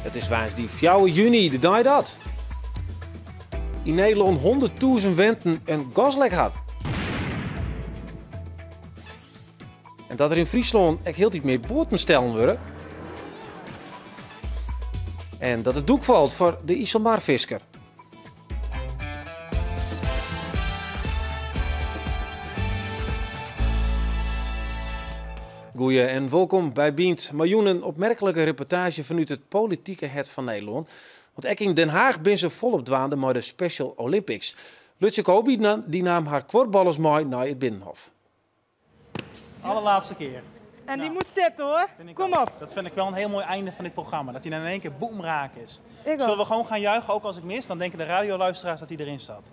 It is woansdei fjouwer juny, de dei dat yn Nederlân 100.000 wenten in gaslek hat. En dat der yn Fryslân ek hieltyd mear boaten stellen wurde. En dat it doek falt foar de Iselmarfisker. Goeie en wolkom by Bynt. Mei jûn in opmerklike reportaazje fanút it politike hert fan Nederlân. Want ek yn Den Haag binne se folop dwaande mei de Special Olympics. Lutz Jacobi dy naam har kuorballers mei nei it Binnenhof. Allerlaatste kear. En die moet zitten hoor. Kom op. Dat vind ik wel een heel mooi einde van dit programma. Dat hij dan in één keer boem raak is. Ik Zullen ook. we gewoon gaan juichen, ook als ik mis? Dan denken de radioluisteraars dat hij erin zat.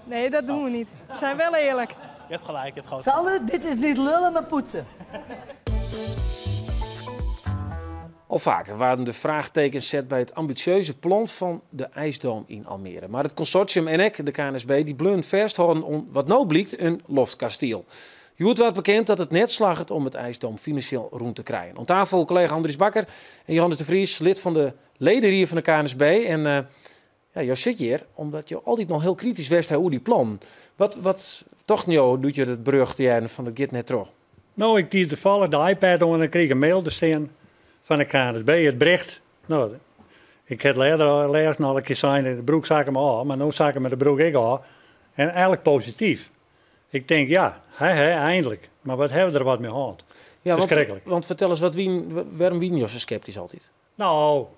Nee, dat doen we niet. We zijn wel eerlijk. Je hebt gelijk, je hebt groot Sander, dit is niet lullen, maar poetsen. Al faker waarden de fraachtekens set by it ambitieuze plan fan de IJsdoom yn Almere. Mar it konsortium en ek de KNSB dy bleaunen fêsthâlden oan wat no blykt in loftkastiel. Hjoed waard bekend dat it net slagget om it IJsdoom finansjeel rûn te krijen. Oan tafel kollega Andries Bakker en Johannes de Vries, lid fan de lederie fan de KNSB. En ja, jo sitte hjir omdat jo altyd noch hiel kritysk west ha oer dy plannen. Wat, wat tochten jo doe't jo it berjocht hearden fan it giet net troch? No, ik die tafallich de iPad oan en krige in mail te stean fan de KNSB, it bericht. No, ik ha it earder lêzen al in kear sein, de broek sakke my ôf, mar no sakke my de broek ek ôf. En eigentlik posityf. Ik tink, ja, hè, hè, eindelijk. Mar wat hawwe we der wat mei hân? Ja, want, Ferskriklik. want fertel ris, wat wien, wêrom wienen jo sa skeptysk altyd? No,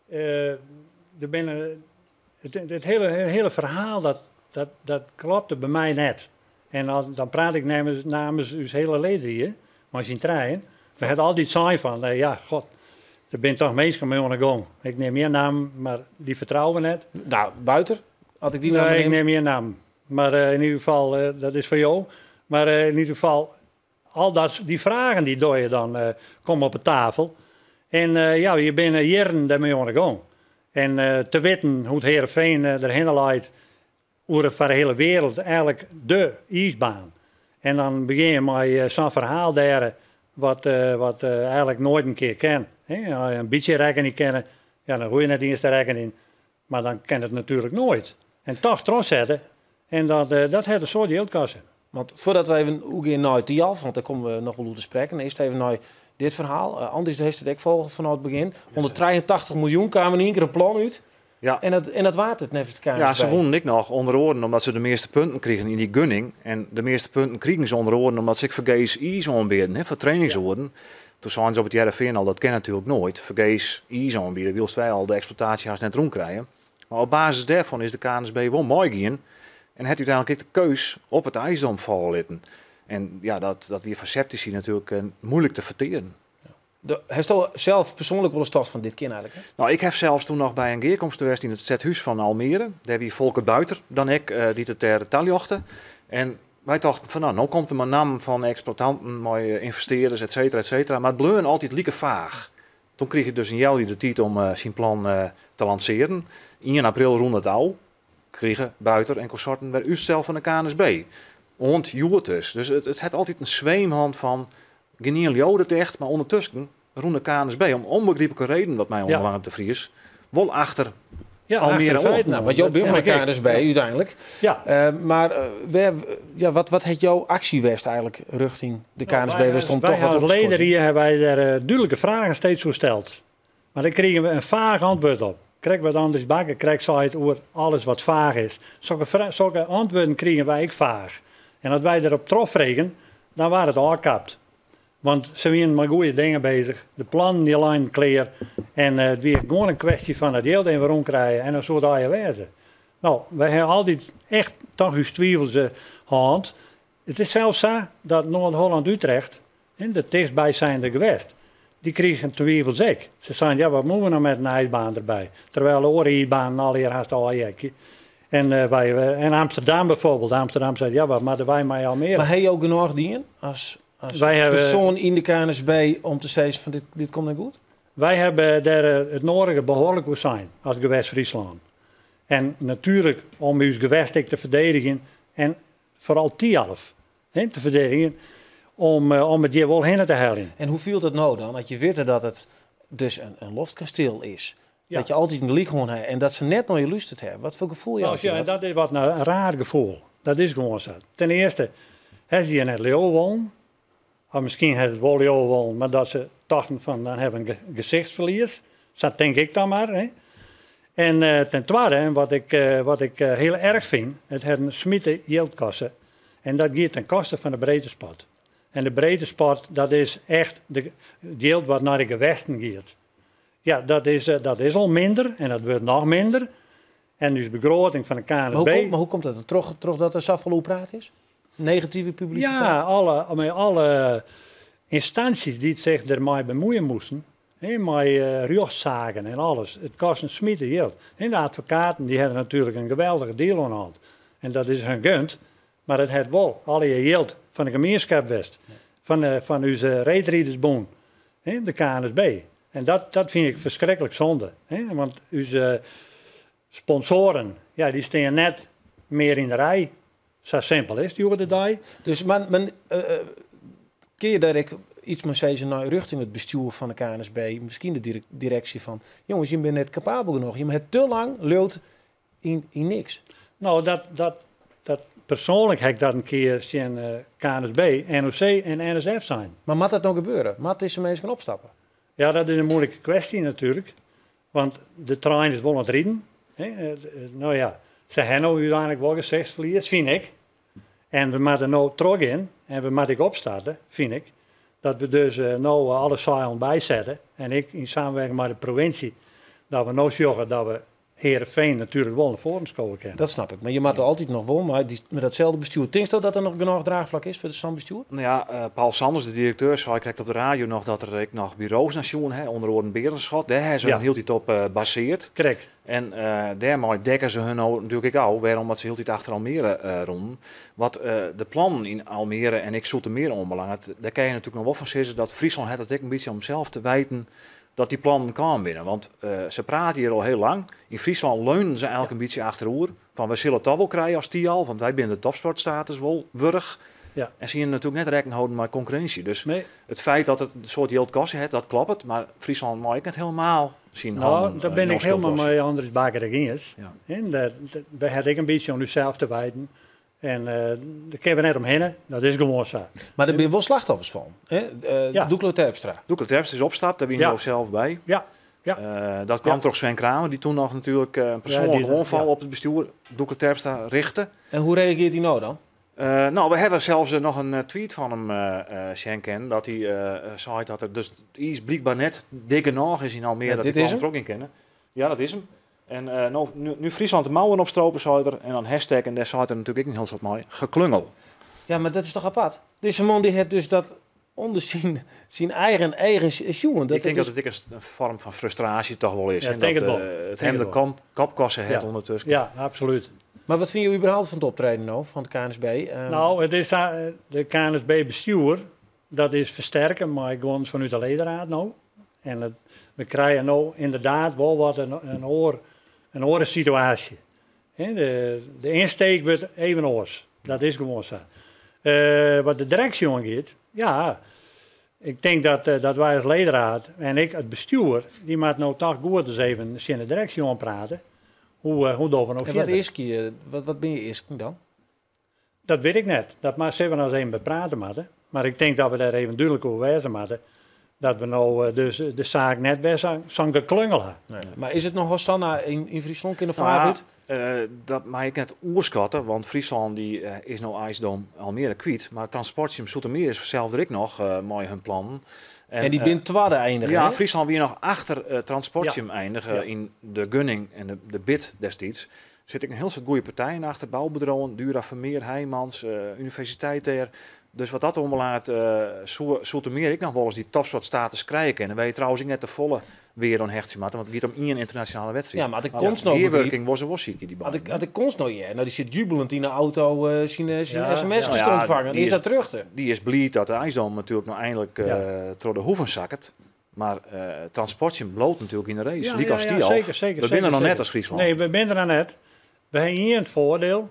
der binne, it hiele ferhaal dat klopte by my net. En dan praat ik namens ús hiele leden mei syn trijen. We hawwe altyd sein fan, ja, god, der binne toch minsken mei oan 'e gong. Ik neam gjin nammen, mar dy fertrouwe we net. No, Buiter, as ik dy namme Nee, ik neam. neam gjin nammen. Mar yn ieder gefal, dat is foar jo. Mar yn ieder gefal, al dat, dy fragen dy dogge je dan, komme op 'e tafel. En ja, je binne jierren dêrmei oan 'e gong. En te witten hoe't Heerenveen derhinne leit oer foar de hiele wereld eigentlik de iisbaan. En dan begjin je mei sa'n ferhaal dêr wat eigentlik noait in kear kin. Hè? As je in bytsje rekkenje kinne, ja, dan hoech je net iens te rekkenjen. Mar dan kin it natuerlik noait. En toch trochsette, en dat hat in soad jild koste. Want foardat we even oergean nei Thialf, want dêr komme we noch wol oer te sprekken, earst even nei dit ferhaal. Andries, do hast it ek folge fanôf it begjin. 183 miljoen kaam yn ien kear in plan út. Ja. En dat waard it neffens de KNSB. Ja, se wûnen ek noch ûnder oaren omdat se de measte punten krigen yn dy gunning. En de measte punten krigen se ûnder oaren omdat se ek fergees iis oanbieden, hè, foar trainingsoeren. Toen seinen se op it Hearrenfean al, dat kin natuerlik noait, fergees iis oanbiede, wylst wy al de eksploitaasje hast net rûn krije. Mar op basis dêrfan is de KNSB wol meigien en hat úteinlik ek de keus op it IJsdom falle litten. En ja, dat wie foar septisy natuerlik moeilik te fertearen. Hasto sels persoanlik wolris tocht fan dit kin eigentlik net? No, ik haw sels toen noch by in gearkomste west yn it stedhûs fan Almere. Dêr wie Volker Buiter dan ek, dy't it dêr taljochte. En wy tochten fan, no, no komt der mar nammen fan eksploitanten mei ynvestearders, et cetera, et cetera. Mar it bleaun altyd like faach. Toen krige er dus in healjier de tiid om syn plan te lansearjen. Ien april rûn it ôf, krige Buiter en konsorten wer útstel fan de KNSB. Oant hjoed dus. Dus it hat altyd in sweem hân fan gjinien leaude it echt, mar ûndertusken rûn de KNSB om ûnbegryplike reden, wat my oanbelanget de Vries, wol achter Ja, Almere achter de oan. feiten. Nou, want jo binne fan de KNSB úteinlik. Ja. Mar wêr, ja, wat hat jo aksje west eigentlik rjochting de KNSB? Wij Wêr stond wij toch wat als op te leden skorten? hier hebben wij daar duidelijke vragen steeds voor gesteld. Maar daar kregen we een vaag antwoord op. Krijg wat Andries Bakker krijgt zei het over alles wat vaag is. Zulke antwoorden kregen wij ook vaag. En als wij erop terugvregen, dan waren het afgekapt. Want ze waren met goede dingen bezig. De plannen die lijn klaar. En het was gewoon een kwestie van het geld en waarom krijgen. En dan soort je wezen. Nou, wij hebben altijd echt toch uw twijfels gehad. Het is zelfs zo dat Noord-Holland-Utrecht, in de dichtstbijzijnde gewest, die kregen twijfels ook. Ze zeiden, ja, wat moeten we nou met een ijsbaan erbij? Terwijl de andere ijsbaan al hier haast al jekje. En en Amsterdam bijvoorbeeld. Amsterdam zei, ja, wat moeten wij maar Almere? Maar heb je ook genoeg dien als Wij hebben persoon in de KNSB om te zeggen van dit komt niet goed? Wij hebben daar het nodige behoorlijk goed zijn als gewest Friesland. En natuurlijk om uw gewest ook te verdedigen en vooral Thialf, hè, te verdedigen, om het hier wel heen te halen. En hoe viel dat nou dan? Dat je weet dat het dus in loftkastiel is. Dat je altyd gelyk hân ha en dat se net nei je lústerd ha. Wat foar gefoel jout je dat? Dat is wat in raar gefoel. Dat is gewoan sa. Ten earste ha se je net leauwe wollen. Of miskien ha se it wol leauwe wollen, mar dat se tochten fan dan ha we in gesichtsferlies. Sa tink ik dan mar. Hè. En ten twadde, en wat ik hiel erch fyn, it hat in smite jild koste. En dat giet ten koste fan de breedtesport. En de breedtesport, dat is echt it jild wat nei de gewesten giet. Ja, dat is al minder en dat wurdt noch minder. En dus begroting fan de KNSB... Maar hoe komt dat? Trochdat der safolle oer praat is? Negative publisiteit? Ja, alle ynstânsjes dy't sich dermei bemuoie moasten, hè, mei rjochtsaken en alles. It kost in smite jild. En de advokaten dy hawwe natuerlik in geweldige deal oan de hân. En dat is hun gund, mar it hat wol allegear jild fan de gemienskip west. Fan ús reedridersbûn, hè, de KNSB. En dat fyn ik ferskriklik sonde. Hè, want ús sponsoaren, ja, dy stean net mear yn de rij. Sa simpel is it hjoed-de-dei. Dus mar kin je dêr ek yts mei sizze nei rjochting it bestjoer fan de KNSB, miskien de direksje fan, jonges, jim binne net kapabel genôch, jim hawwe te lang leaud yn niks. No, dat persoanlik ha ik dat in kear tsjin KNSB, NOC en NSF sein. Mar moat dat no gebeure? Moat dizze minsken opstappe? Ja, dat is in muoilike kwestje natuerlik. Want de trein is wol oan it riden. Hè. No ja, se ha no úteinlik wol gesichtsferlies, fyn ik. En we moatte no trochgean en we moatte ek opstarte, fyn ik. Dat we dus no alle seilen bysette en ek yn samenwerking mei de provinsje, dat we no sjogge dat we Heerenveen natuerlik wol nei foaren skowe kinne. Dat snap ik, mar je moatte altyd noch wol mei datselde bestjoer. Tinksto dat der noch genôch draachflak is foar sa'n bestjoer? No ja, Paul Sanders, de direkteur, sei krekt op de radio noch dat der ek noch buro's nei sjoen ha, ûnder oaren Berenschot. Dêr ha se hun hieltyd op baseard. En dêrmei dekke se hun no natuerlik ek ôf, wêrom dat se hieltyd achter Almere rûnen. Wat de plannen yn Almere en ek Zoetermeer oanbelanget, dêr kinne je natuerlik noch wol fan sizze dat Fryslân hat it ek in bytsje om sels te wijten dat dy plannen kaam binne. Want se prate hjir al hiel lang. Yn Fryslân leunen se eigentlik in bytsje achteroer. Fan wy sille it toch wol krije as Thialf, want wy binne de topsportstatus wol wurdich. En se hiene natuerlik net rekken holden mei konkurrinsje. Dus it feit dat it in soad jild koste hat, dat kloppet. Mar Fryslân mei ek net hielendal syn hannen Daar ben ik yn skuld helemaal wasse. mei Andries Bakker iens. En wy hawwe ek in bytsje oan ússels te wijten. En dêr kinne we net omhinne, dat is gewoan sa. Mar der binne wol slachtoffers fan, hè? Doekle Terpstra. Doekle Terpstra is opstapt, dêr wiene jo sels by. Dat kwam troch Sven Kramer, dy't doe noch natuerlik in persoanlike oanfal op it bestjoer Doekle Terpstra richte. En hoe reagearret hy no dan? No, we hawwe sels noch in tweet fan him sjen kinnen, dat hy seit dat er dus it iis blykber net dik genôch is yn Almere Ja, dat dit dy is plannen him. trochgean kinne. Ja, dat is him. En nu Friesland de mouwen opstropen, sei er, en dan hashtag, en dêr sei er natuerlik ek in hiel soad mei, geklungel. Ja, mar dat is toch apart? Dizze man dy hat dus dat ûnder syn eigen sjoen. Dat Ik tink het dat it ek in foarm fan frustraasje toch wol is, Ja, hè, denk dat, it wol. it Denk him it de wol. kop koste hat ûndertusken. Ja, absolút. Mar wat fine jo überhaupt fan it optreden no, fan de KNSB? No, it is de KNSB-bestjoer, dat is fersterke mei guon fanút de ledenraad no. En we krije no ynderdaad wol wat in oare situaasje. Hè, de ynsteek wurdt even oars. Dat is gewoan sa. Wat de direksje oangiet, ja, ik tink dat wy as ledenraad en ek it bestjoer, dy moat no toch goed ris even tsjin de direksje oanprate. Hoe dogge we no En wat fierder? easkje je, wat binne je easken dan? Dat wit ik net. Dat sille we noch ris even beprate moatte. Mar ik tink dat we dêr even dúdlik oer wêze moatte. Dat we no dus de saak net wer sa'n geklungel ha. Nee. Mar is it noch Hosanna yn Fryslân? Kin de fraach út? Dat mei ik net oerskatte, want Fryslân dy is no IJsdom Almere kwyt. Mar Transportium Zoetermeer is fansels der ek noch mei hun plannen. En dy binne twadde eindige, hè? Fryslân wie noch achter Transportium eindige yn de gunning en de bid destiids. Sit ek in hiel soad goede partijen achter, boubedriuwen, Dura Vermeer, Heijmans, universiteit dêr. Dus wat dat oanbelanget, soe Zoetermeer ek noch wolris dy topsportstatus krije kinne. Wêr je trouwens ek net te folle wear oan hechtsje moatte, want it giet om ien ynternasjonale wedstriid. Ja, mar as ik Maar Konst ja, no gearwurking begryp was er wel ziek in die As baan, hè? ik Konst no hear, nou, dy sit jubelend yn de auto syn sms te ûntfangen. Is dat terug te? Dy is bliid dat de IJsdom natuerlik no einlik troch de hoeven sakket. Mar Transportium bliuwt natuerlik yn de race, lykas Thialf. We binne der noch net as Fryslân. Nee, we binne der noch net. We hawwe ien foardiel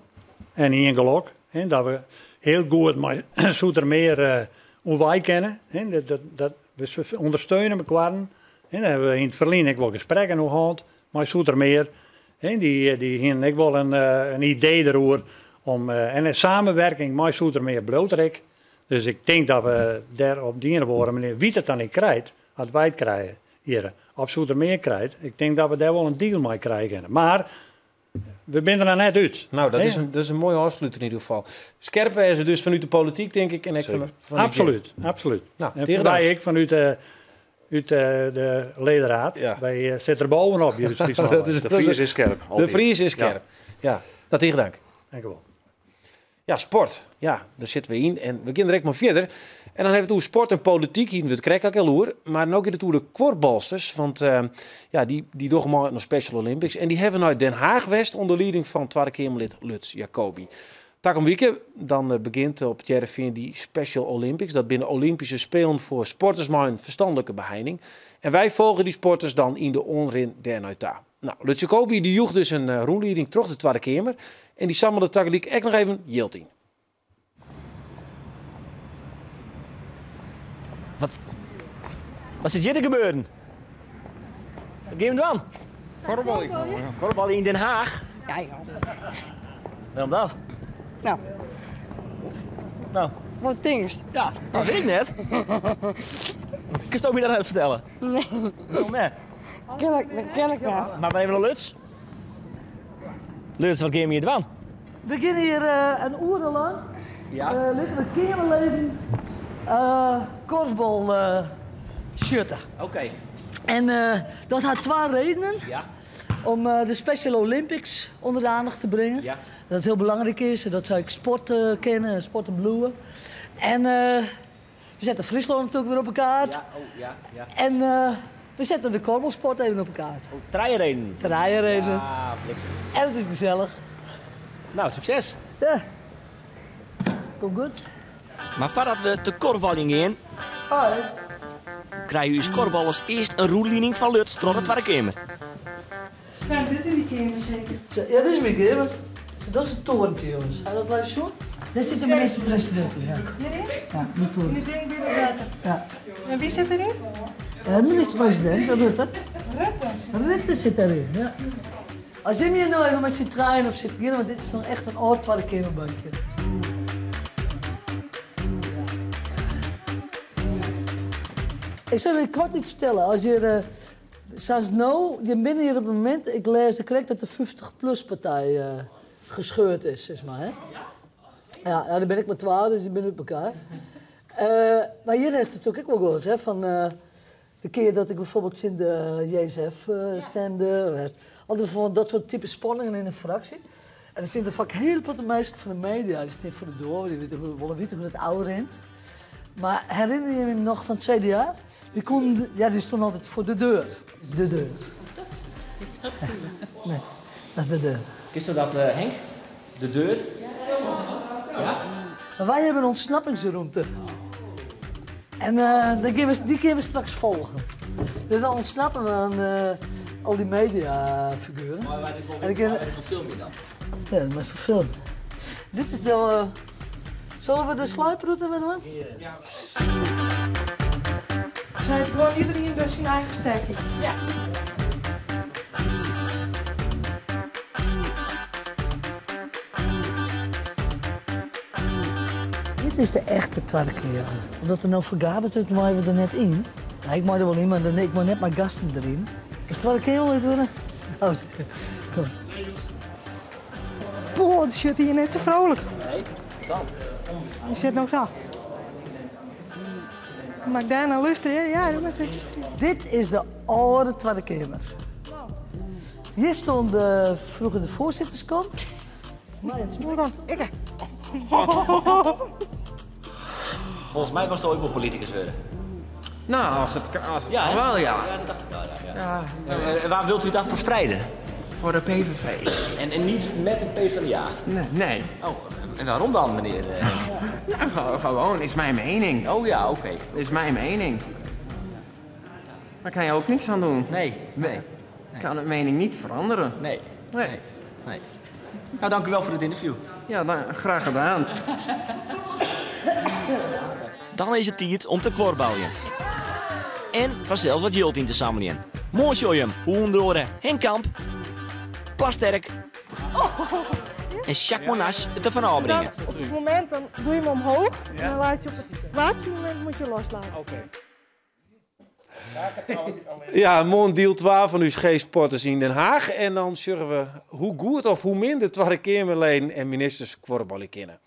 en ien gelok. Hè, dat we hiel goed mei Zoetermeer oerwei kinne. Hè, dat we ûndersteune mekoar. En dêr hawwe we yn it ferline ek wol gesprekken oer hân mei Zoetermeer. En dy, dy hienen ek wol in idee deroer om en de samenwerking mei Zoetermeer bliuwt der ek. Dus ik tink dat we dêr op de ien of oare manier, wa't it dan ek krijt, as wy it krije hjir, of Zoetermeer krijt, ik tink dat we dêr wol in deal mei krije kinne. Mar we binne der noch net út. Nou, dat is in moaie ôfsluter yn ieder gefal. Skerp wêze dus fanút de polityk, tink ik. En ek fan Absoluut, absoluut. Nou, en tige wy dank. ek fanút de ledenraad. Wy sitte der bovenop hjir yn Fryslân. De Fries is skerp. De Altyd. Fries is skerp. Ja. Dat tige dank. Dank u wol. Ja, sport. Ja, dêr sitte we yn. En we gean direkt mar fierder. En dan hawwe we it oer sport en polityk. Hjir wurdt krekt al oer. Mar no giet it oer de kuorbalsters. Want ja, dy dogge mei oan Special Olympics. En dy hawwe nei Den Haag west ûnder lieding fan Twadde Keamerlid Lutz Jacobi. Takom wike dan begjint op it Hearrenfean dy Special Olympics. Dat binne Olympyske Spelen foar sporters mei in ferstanlike beheining. En wy folgje dy sporters dan yn de oanrin dêrnei ta. Nou, Lutz Jacobi dy joech dus in rûnlieding troch de Twadde Keamer. En dy sammele tagelyk ek noch even jild yn. Wat sit hjir te gebeuren? Wat gean we dwaan? Kuorbal. Kuorbal yn Den Haag? Ja, ja. Wêrom dat? Nou. Nou. Wat tinkst? Ja, dat wit ik net. Kinst my dat net fertelle? Nee. Wêrom net? Dat ken ik net. Mar even Lutz. Lutz, wat gean we hjir dwaan? We gean hjir in oere lang. Litte we keamerleden korfbal sjitte. En dat hat twa redenen. Om de Special Olympics ûnder de oandacht te bringen. Dat hiel belangryk is en dat sy ek sport kinne en sporten bliuwe. En we sette Fryslân natuerlik wer op de kaart. Ja, oh, ja. En we sette de kuorbalsport even op de kaart. Oh, trije redenen. Trije redenen. Ja, bliksem. En it is gesellich. Nou, sukses. Ja. Komt goed. Mar foardat we te kuorbaljen gean, Hoi. krije ús kuorballers earst in rûnlieding fan Lutz troch de Twadde Keamer. Nou, dit is dy keamer seker. Ja, dit is myn keamer. Dat is it torentje, jonges. Ha je dat live sjoen? Dêr sit de minister-presidint yn. Ja. Hjiryn? Ja, yn it torentje. Yn it ding by de wetter. Ja. En wa sit deryn? De minister-presidint, Rutte. Rutte? Rutte sit dêryn, ja. As jim hjir no even mei syn trijen op sitten gean, want dit is noch echt in âld Twadde Keamerbankje. Ik sil even koart iets fertelle. As hjir, sa as no, jim binne hjir op it momint, ik lêsde krekt dat de 50PLUS partij gescheurd is, sis mar. Hè? Ja, ja, dêr bin ik mar twa, dus dy binne út elkoar. Mar hjir is it natuerlik ek wol goed, hè, fan de kear dat ik byfoarbyld tsjin de JSF stimde. Altyd fan dat soart type spanningen yn in fraksje. En der sitte faak hiele protte minsken fan de media, dy stean foar de doar, dy wolle witte hoe't it ôfrint. Mar herinner je je noch fan it CDA? Dy koenen, ja, dy stonden altyd foar de deur. De deur. Nee, dat is de deur. Kinsto dat, Henk? De deur? Ja? Mar wy hawwe in ûntsnappingsrûmte. En dy gean we straks folgjen. Dus dan ûntsnappe we oan al dy mediafigueren. Mar wy dit wol En ik gean- filmje dan? Ja, dat moatst wol filmje. Dit is de, sille we de sluiproute wer dwaan? Ja. Sy hat gewoan iderien dus syn eigen stekje. Ja. Dit is de echte Twadde Keamer. Omdat der no fergaderd wurdt, meie we der net yn. Ja, ik mei der wol yn, mar ik mei net mei gasten deryn. Is Twadde Keamer lid wurde? Oh, kom. Boah, dy sit hjir net sa frolik. Nee, dan. Dy sit no sa. Mar ik dêr nei lústerje? Ja, dat moat net. Dit is de âlde Twadde Keamer. Hjir stond froeger de foarsitterskant. Maar het is Moai dan. Ik. Folgens my wolsto ek wol politikus wurde. Nou, als het Ja, kan hè? wel, ja. Ja, dat dacht ik wel, ja. Ja. En waar wilt u dan voor strijden? Voor de PVV. En niet met de PvdA? Nee. Nee. Oh, en waarom dan, meneer? Nou, gewoon, is mijn mening. Oh ja, oké. Is mijn mening. Daar kan je ook niks aan doen. Nee. Nee. Ik kan de mening niet veranderen. Nee. Nee. Nee. Nee. Nou, dank u wel voor het interview. Ja, dan, graag gedaan. Dan is it tiid om te kuorbaljen. En fansels wat jild yn te sammeljen. Moarn sjogge jim hoe ûnder oare Henk Kamp, Plasterk en Jacques Monasch it derfan ôfbringe. Op het moment dan doe je hem omhoog en dan laat je op het laatste moment moet je loslaten. Oké. Ja, moarn diel 2 fan ús G-sporters yn Den Haag. En dan sjogge we hoe goed of hoe min de Twadde Keamerleden en ministers kuorbalje kinne.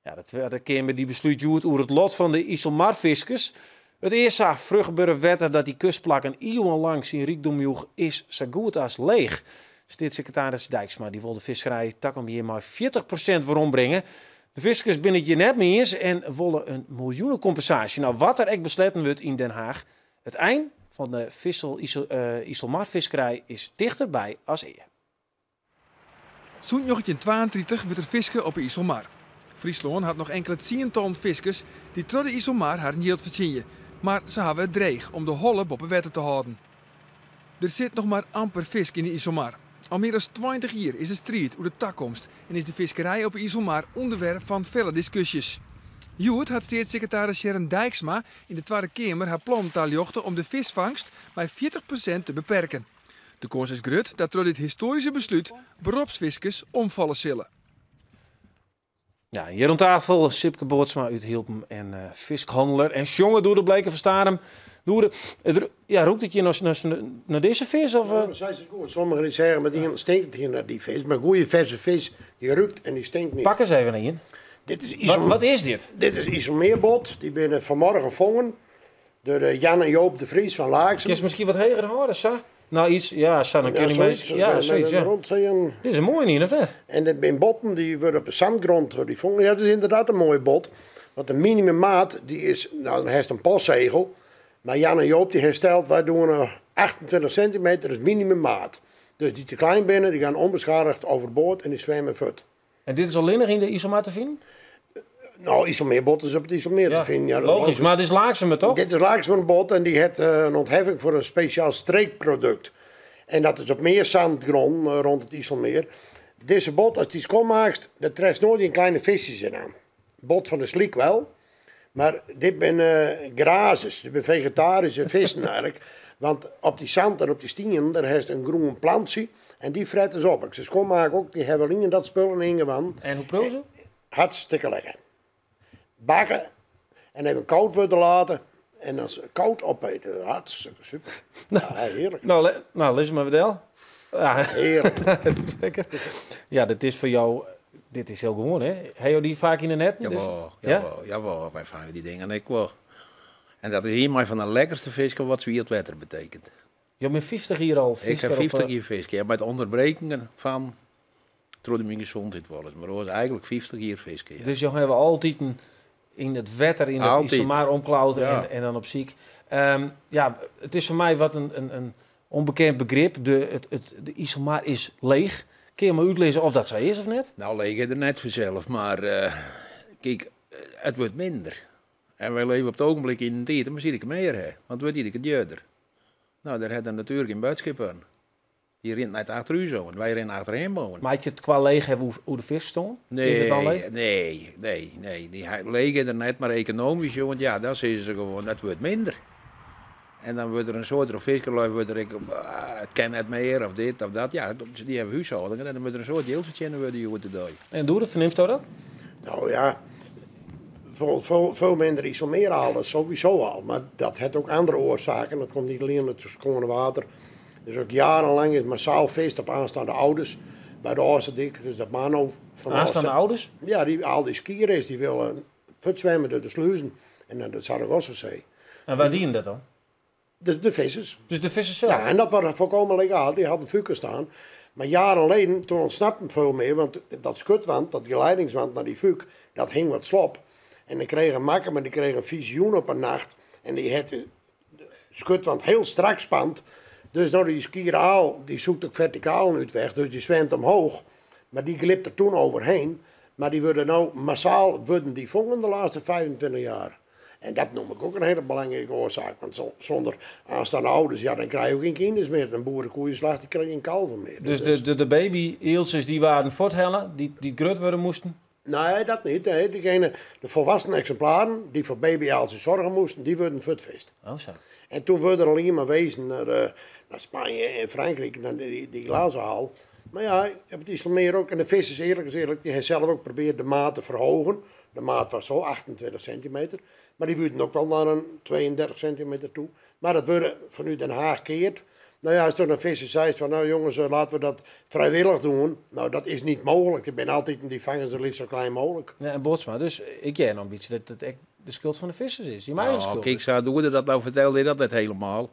Ja, de Twadde Keamer dy beslút hjoed oer it lot fan de Iselmarfiskers. It earst sa fruchtbere wetter dat dy kustplakken iuwenlang syn rykdom joech, is sa goed as leech. Steatssekretaris Dijksma dy wol de fiskerij takom jier mei 40% werombringe. De fiskers binne it hjir net mei iens en wolle in miljoenekompensaasje. Nou, wat der ek besletten wurdt yn Den Haag, it ein fan de Iselmarfiskerij is tichterby as ea. Sûnt 1932 wurdt der fiske op 'e Iselmar. Fryslân hat noch inkele tsientallen fiskers dy't troch de Iselmar harren jild fertsjinje, mar se hawwe it dreech om de holle boppe wetter te hâlden. Der sit noch mar amper fisk yn de Iselmar. Al mear as 20 jier is der striid oer de takomst en is de fiskerij op 'e Iselmar ûnderwerp fan felle diskusjes. Hjoed hat steatssekretaris Sharon Dijksma yn de Twadde Keamer har plannen taljochte om de fiskfangst mei 40% te beperken. De kâns is grut dat troch dit histoaryske beslút beropsfiskers omfalle sille. Ja, hjir oan tafel Sipke Bootsma út Hylpen en fiskhanneler en sjonger Doede Bleeker fan Starum. Doede, it, ja, rûkt it hjir nei dizze fisk? Of? Ja, sa is it goed. Sommigen dy sizze, mar dy stinkt hjir nei dy fisk. Mar goede ferse fisk, dy rûkt en dy stinkt net. Pak ris even ien. Dit is Wat is dit? Dit is Iselmeerbot. Dy binne fanmorgen fongen door Jan en Joop de Vries fan Laaksum. Kinst miskien wat heger hâlde, sa? Nou, iets, ja, sa, dan kin ik meest, ja, zoiets, ja. Dit is in moaie ien, of net? En dit binne botten, dy wurde op de sandgrond dy fongen. Ja, dat is ynderdaad in moaie bot. Want de minimummaat, dy is, nou, dan hast in postsegel. Mar Jan en Joop dy ha steld, wy dogge 28 sintimeter is minimummaat. Dus dy't te klein binne, dy gean onbeschadigd overboord en dy swimme fuort. En dit is allinnich yn de Iselmar te finen? Nou, Iselmeerbot is op it Iselmeer te finen. Ja, logysk, mar it is Laaksum toch? Dit is Laaksum bot en dy hat in ûntheffing foar in spesjaal streekprodukt. En dat is op mear sandgrûn rûn it Iselmeer. Dizze bot, ast dy skjinmakkest, dêr trefst noait gjin kleine fiskjes yn oan. Bot fan de slyk wol, mar dit binne grazers, dit binne fegetaryske fisken eigentlik. Want op dy sand en op dy stien, dêr hast in groen plantsje en dy frette se op. As ik se skjinmak ook, dy hawwe allinne dat spul yn yngewannen. En hoe priuwe se? Hartstikke lekker. Bakke en even koud wurde litten en dan koud opeten. Hartstikke super. Ja, hearlik. Nou, nou lis mar wer del. Ja. Hearlik. Lekker. Ja, dit is foar jo, dit is hiel gewoan, hè? Ha jo dy faak yn de netten? Jawol, Ja? jawol, jawol, wy fange dy dingen ek wol. En dat is ien fan de lekkerste fisken wat swiet wetter betekent. Jo binne 50 jier al Ik fisker ha op, 50 jier fiske, ja, mei ûnderbrekingen fan troch de myn gesondheid wolris. Mar oars eigentlik 50 jier fiske, ja. Dus jo hawwe altyd yn it wetter, yn it Altyd. Iselmar omklaud Ja. en dan op syk. Ja, it is foar my wat in ûnbekend begrip. De Iselmar is leech. Kinne jo my útlizze oft dat sa is of net? Nou, leech is er net fansels, mar kyk, it wurdt minder. En wy leve op it ogenblik yn in tiid, dan sil ik mear ha, want it wurdt iedere kear djoerder. Nou, dêr hat de natuer gjin boadskip oan. Dy rint net achter ús oan, wy rinne achter him oan. Mar it kwa leech hawwe oer de fiskstân? Nee, Is it al leech? nee, nee, nee. Dy leech is der net, mar ekonomysk, want ja, dan sizze se gewoan, dat wurdt minder. En dan wurdt der in soad troch fiskerlju, wurdt der ek, ah, it kin net mear, of dit of dat. Ja, dy hawwe húshâldingen en dan wurdt der in soad jild fertsjinne wurde hjoed-de-dei. En Doede, fernimsto dat? Nou ja, veel, veel, veel minder Iselmeer halen, sowieso al. Mar dat hat ek oare oarsaken. Dat komt net allinne it skjinne wetter. Dus ek jierrenlang is massaal fiske op oansteande ouders by de Ofslútdyk. Dus dat mano fan Oansteande ouders? Ja, dy, al dy skierers dy wolle fuortswimme troch de sluzen en nei de Sargassozee. En wa dienen dat dan? De vissers. Dus de vissers sels? Ja, en dat was volkomen legaal. Dy hienen fuken stean. Mar jierren lyn, doe ûntsnapten folle mear, want dat skutwand, dat geleidingswand nei dy fúk, dat hing wat slop. En dan krige makke, mar dy krige in fisioen op 'e nacht. En dy hat de skutwand hiel strak spand. Dus no, dy skiere dy socht ek fertikaal in útwei, dus dy swimt omheech. Mar dy glipt der doe oerhinne. Mar dy wurde no massaal wurden dy fongen de lêste 25 jier. En dat neam ik ek in hiele belangrike oarsaak. Want sûnder oansteande ouders, ja, dan krije je ek gjin kinders mear. In boerekoeieslacht, dy krije gjin kalven mear. Dus de baby-ieltsjes dy waarden fuorthelle, dy't grut wurde moasten? Nee, dat niet. Nee, diegene, de volwassen exemplaren die voor babyaaltjes zorgen moesten, die worden fuortfist. Oh zo. En toen werden er alleen maar wezen naar, naar Spanje en Frankrijk, naar die, die glazen aal. Maar ja, op het IJsselmeer ook. En de vissers, eerlijk is eerlijk, die hebben zelf ook geprobeerd de maat te verhogen. De maat was zo 28 centimeter. Maar die worden ook wel naar een 32 centimeter toe. Maar dat worden vanuit Den Haag keert. Nou ja, als toen een visser zei van nou jongens, laten we dat vrijwillig doen. Nou, dat is niet mogelijk. Ik ben altijd, die vangen ze liefst zo klein mogelijk. Ja, en Bootsma, dus ik jij een ambitie dat het echt de schuld van de vissers is. Die mijn Nou, schuld. kijk, zou doen dat nou vertelde dat net helemaal.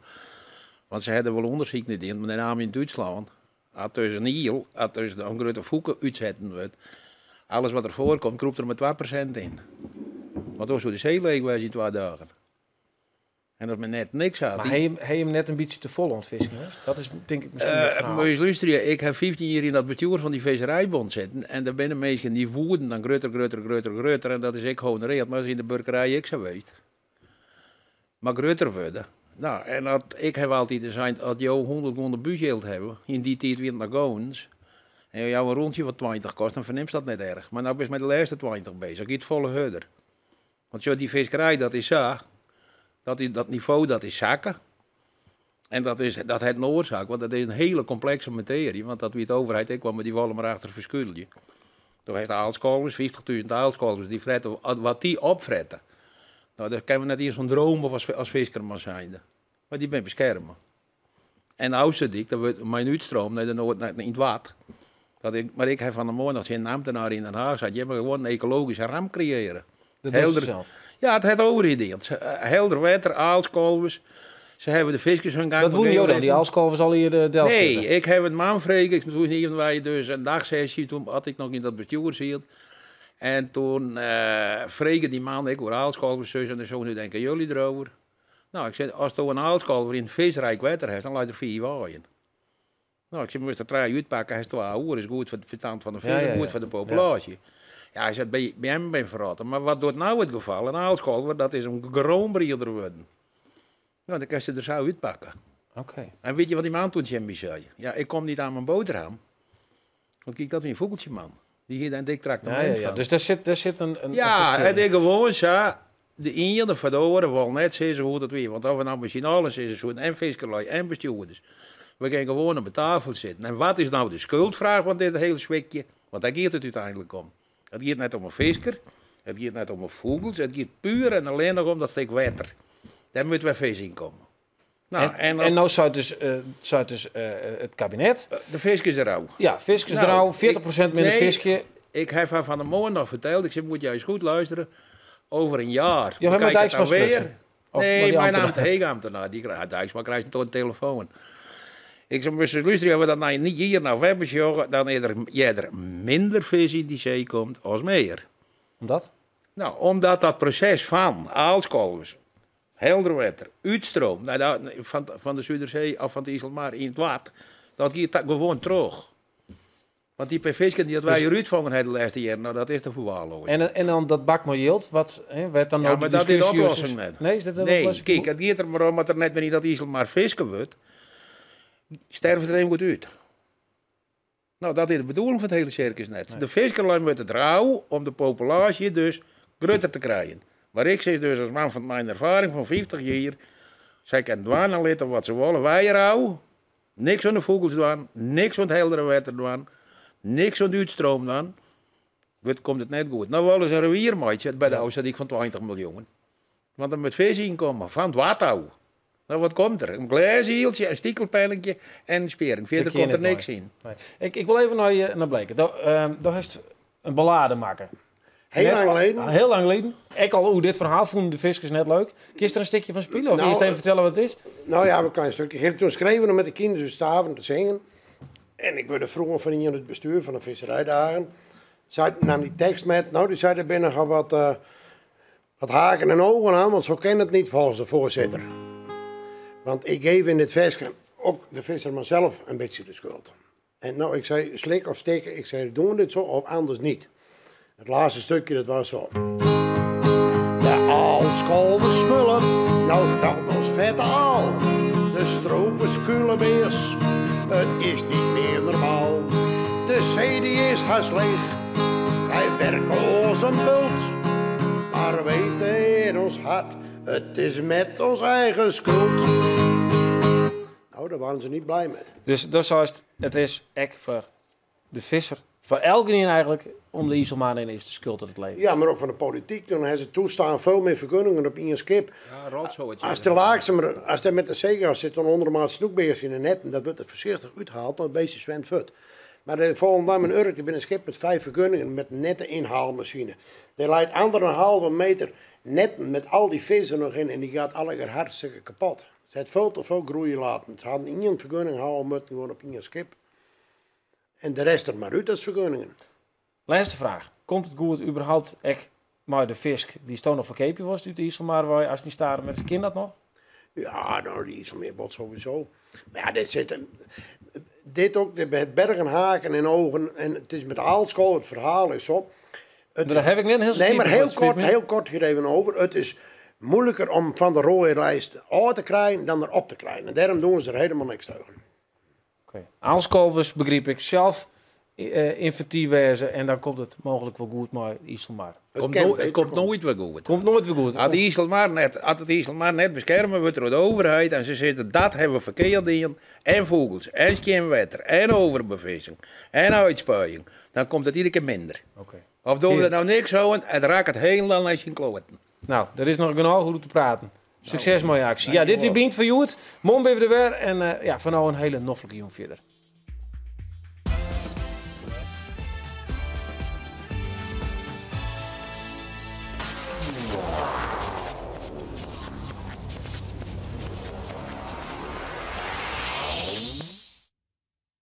Want ze hadden wel onderzoek niet in, met name in Duitsland. Als tussen een iel, als tussen een grote voeken uitzetten wordt. Alles wat er voorkomt, kroept er maar 2% in. Want dan zou de zee leeg wezen in 2 dagen. En dat men net niks had. Maar Die- hij hem net een beetje te vol ontvisken, hè? Dat is denk ik misschien het verhaal. Moet je eens luisteren, ik heb 15 jaar in dat bestuur van die visserijbond zitten. En daar binnen mensen die voerden dan groter, groter, groter, groter. En dat is ik honoreerd, maar dat is in de burgerij ik zo geweest. Maar groter worden. Nou, en dat, ik heb altijd gezegd, dat jou 100 gulden buurtgeld hebben, in die tijd weer naar Goons. En jou een rondje wat 20 kost, dan verneemt dat net erg. Maar nou ben ik met de laatste 20 bezig, ik het volle herder. Want zo die visserij, dat is zo, dat, is, dat niveau, dat is zakken. En dat is, dat het een oorzaak, want dat is een hele complexe materie. Want dat weet de overheid ook wel, maar die willen maar achter verschulden. Toen heeft de aalskolvers, 50.000 aalskolvers, die fretten, wat die opfretten. Nou, daar kunnen we net eerst van dromen als viskerman zijnde. Maar die ben beschermen. En de Oosterdijk, dat wordt mijn uitstroom naar de Noord, naar, in het water. Dat ik, maar ik heb van de morgen nog geen ambtenaar in Den Haag gezegd, je moet gewoon een ecologische ramp creëren. Dat doen ze Helder- zelf. Ja, het het overheid. Helder water, aalskolvers. Ze hebben de visjes hun gang Dat woenen moeten jou dan, die aalskolvers al hier de Delft Nee, zitten. ik heb het maanvreek. Ik toen hier wij dus een dagsessie, toen had ik nog in dat bestuur zit. En toen vregen die man, ik hoor aalskolvers, zus en zo, nu denken jullie erover. Nou, ik zei, als er een aalskolver in visrijk water heeft, dan laat er 4 waaien. Nou, ik zei, moest er 3 uitpakken, hij is 2 uur, is goed voor het verstand van de vis, goed voor de populatie. Ja, hij zei, bij hem ben verrotten. Maar wat doet nou het geval? Een aalskolver, dat is een groenbreder worden. Nou, dan kan ze er zo uitpakken. En weet je wat die man toen tegen mij zei? Ja, ik kom niet aan mijn boterham. Want kijk, dat is een vogeltje, man. Die hier een dik tractement van. Dus daar zit een Ja, verschil het in. is gewoon zo. De ene verdoren wil net zeggen hoe dat weer. Want of we nou misschien alles is, zo en fiskerlui en bestuurders. We gaan gewoon op de tafel zitten. En wat is nou de schuldvraag van dit hele zwikje? Want daar gaat het uiteindelijk om. Het gaat net om een visker, het gaat net om een vogels, het gaat puur en alleen nog om dat stuk water. Daar moeten we vis in komen. Nou, en en nou zou dus, het kabinet... De fiskers erouw. Ja, fiskers erouw, 40% minder fiskje. Ik heb haar van de morgen nog verteld, ik zei, moet jij eens goed luisteren. Over een jaar. Ja, We maar kijken Dijksma dan weer. splitsen. Of Nee, maar die mijn naam ambtenaar. is ambtenaar. Die krijgt, Dijksma krijgt toch een telefoon. Ik zei, maar luisteren, als we dat nou niet hier nou hebben, jongen, dan is er, jij er minder vis in die zee komt als meer. Omdat? Nou, omdat dat proces van aalskolvers, helder water, uitstroom, nou, nou, van de Zuiderzee of van het IJsselmeer in het water, dat gaat dat gewoon terug. Want die visken die dat wij Dus eruit vangen hebben de laatste jaren, nou, dat is de verwaarlozing. En dan dat bak met yield, wat, hè, werd dan Ja, ook maar de dat is de discussie oplossing net. Nee, is dat de Nee, oplossing? kijk, het gaat er maar om dat er net meer in dat IJsselmeer visken wordt, sterven er even goed uit. Nou, dat is de bedoeling van het hele circus net. Nee. De viskerlijn wordt het rauw om de populatie dus groter te krijgen. Maar ik zeg dus als man van mijn ervaring van 50 jaar, zij kan dwan en wat ze willen, wij rouw, niks aan de vogels doen, niks aan het heldere water doen, niks aan de uitstroom doen, het komt het net goed. Nou willen ze een riviermaatje bij de Oosterdijk van 20 miljoen. Want dan moet vis inkomen van het water. Nou, wat komt er? Een glazen hieltje, een stiekelpijltje en een spering. Verder Dat ken komt er je net niks mooi. in. Nee. Ik wil even naar je naar Bleken. Daar heeft een ballade maken. Heel Net lang al- geleden. Heel lang geleden. Ik al, oeh, dit verhaal vonden de viskers net leuk. Kun je er een stukje van spelen? Of eerst even vertellen wat het is? Nou ja, een klein stukje. Toen schreven we met de kinderen dus staven te zingen. En ik werd vroeger van in het bestuur van de visserijdagen. Zij nam die tekst met. Nou, die zei er binnen gaan wat haken en ogen aan, want zo ken het niet volgens de voorzitter. Want ik geef in dit versje ook de visserman zelf een beetje de schuld. En nou, ik zei slik of stikken, ik zei doen we dit zo of anders niet. Het laatste stukje, dat was zo. De aalskolven smullen, nou valt ons vette aal. De stropers kulebeers, het is niet meer normaal. De zee die is haast leeg, hij werken als een bult, maar weten in ons hart, het is met ons eigen schuld. Nou, daar waren ze niet blij mee. Dus dat is het is ek voor de visser, voor elke eigenlijk, om de IJsselmar in is de schuld aan het leven. Ja, maar ook van de politiek. Toen hebben ze toestaan veel meer vergunningen op één schip. Ja, rotzooi. Als de laagste, als de met de zeegas zit, dan ondermaat snoekbeers in de net. En dat wordt het voorzichtig uitgehaald, dan het beestje zwemt voort. Maar de Volendam en Urk, die binnen een schip met 5 vergunningen, met nette inhaalmachine. Die leidt 1,5 meter netten met al die vissen nog in en die gaat alle hartstikke kapot. Ze het veel te veel groeien laten. Ze hadden één vergunning houden moeten gewoon op één schip. En de rest er maar uit als vergunningen. Laatste vraag. Komt het goed überhaupt echt maar de vis die stoon nog verkepen was uit de IJsselmar, waar als die staren met zijn kind dat nog? Ja, nou, die IJsselmeerbot sowieso. Maar ja, dit zit, dit ook, het bergenhaken in ogen en het is met de aalschol, het verhaal is zo. Het daar heb ik net een heel Nee, maar heel kort hier even over. Het is moeilijker om van de rode lijst af te krijgen dan erop te krijgen. En daarom doen ze er helemaal niks tegen. Oké. Aalskolvers begreep ik zelf inventief wezen en dan komt het mogelijk wel goed, maar IJsselmar. Het komt nooit weer goed. Komt nooit weer goed. Als, het IJsselmar net beschermen wordt door de overheid en ze zitten dat hebben we verkeerd in en vogels en skinwetter en overbevissing en uitspuiing, dan komt het iedere keer minder. Okay. Of doen we er nou niks aan, het raakt het helemaal als je kloten. Nou, er is nog genoeg goed te praten. Succes, mooie actie. Ja, dit weer Bynt van Hjoed. Mon ben we er weer en ja, van nou een hele noffelijke jong verder.